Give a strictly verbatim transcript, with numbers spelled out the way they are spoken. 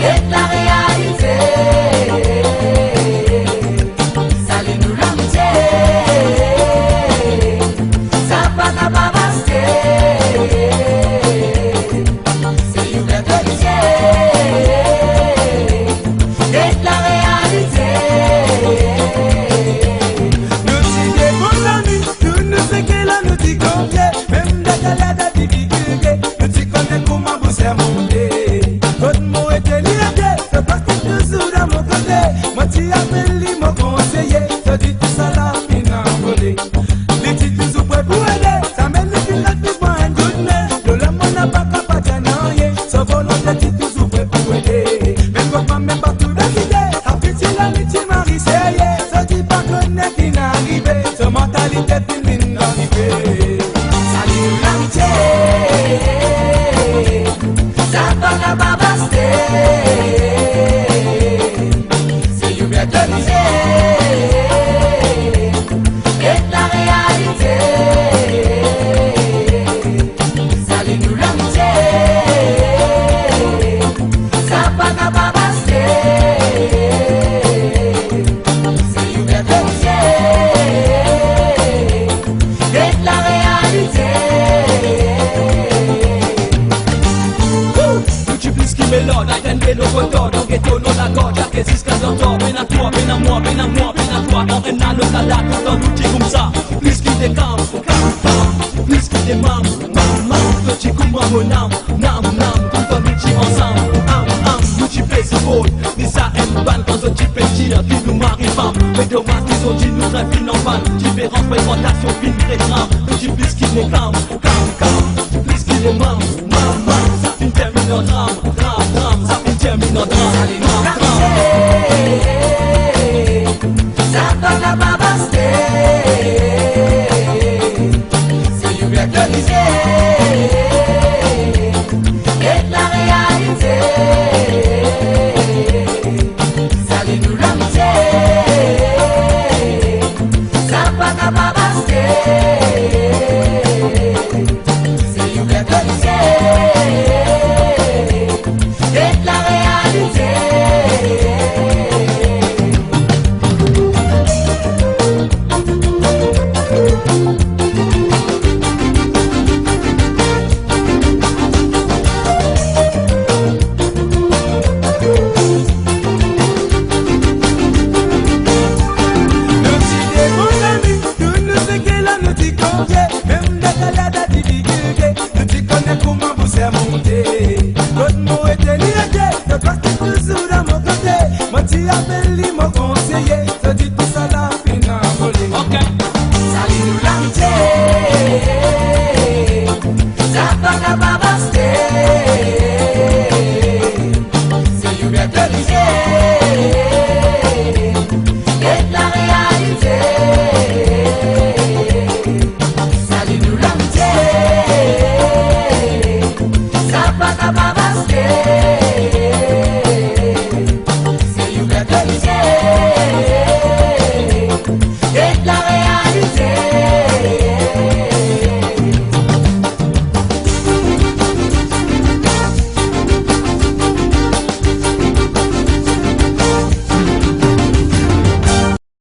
Get larealite. Sali nou lamitie. Sa pa kapav aste. Se you get larealite. Get larealite. Nou ti de bon zami, tou nou seke la nou ti konfie, mem dan galad difikilte, nou ti kone kouma bouse monte. Kot mo ete li ete, so pa ti touzour dan mo kote, mo ti apel li mo konseye, so di tousala finn anvole. Li ti touzour pre pou ede, samem li finn ret li pran enn koudme. Lo lamor napa kapav dir nanye, so volonte ti touzour pre pou ede. Mem kot mwa mem pa tou deside, api ti la li ti mari serye, so ti pa kone ki'nn arive, so mantalite finn vinn arive. Sali nou lamitie, sa pa kapav aste. Se you get larealite. Get larealite. Sali nou lamitie. Sa pa kapav aste. Se you get larealite. Get larealite. Woo! Nou ti plis ki melod, atenn de nou kotod, dan geto nou lagord, zake ziska zantor, pena twa, pena mwa, pena mwa, pena twa, dan enn lalot lala, toutan nou ti koumsa, plis ki de kam, kam, kam, plis ki de mam, mam, mam, nou ti kouma mo nam, nam, nam, toutan nou ti ansam, am, am, nou ti pe zot, ni sa enn bann kan zot ti pe dir ki nou mari fam, me domazi zot dir nou finn anfan, diferan frekwantasion finn pe tram, nou ti plis ki de kam, kam, kam, plis ki de mam, mam, mam, sa finn terminn an dram, dram, dram, sa finn terminn an dram, dram, dram. Sa pa kapav aste. Se you get larealite. Get larealite. Sali nou lamitie. Sa pa kapav aste. Se you get larealite. Get larealite. Nou ti de bon zami, tou nou seke la nou ti konfie, mem dan galad difikilte, nou ti kone kouma bouse monte. Kot mo ete li ete, so pa ti touzour dan mo kote, mo ti apel li mo konseye, so di tousala finn anvole. Ok. Sali nou lamitie, sa pa kapav aste. Se you get larealite. Get larealite. Sali nou lamitie. Sa pa kapav aste. Se you get larealite.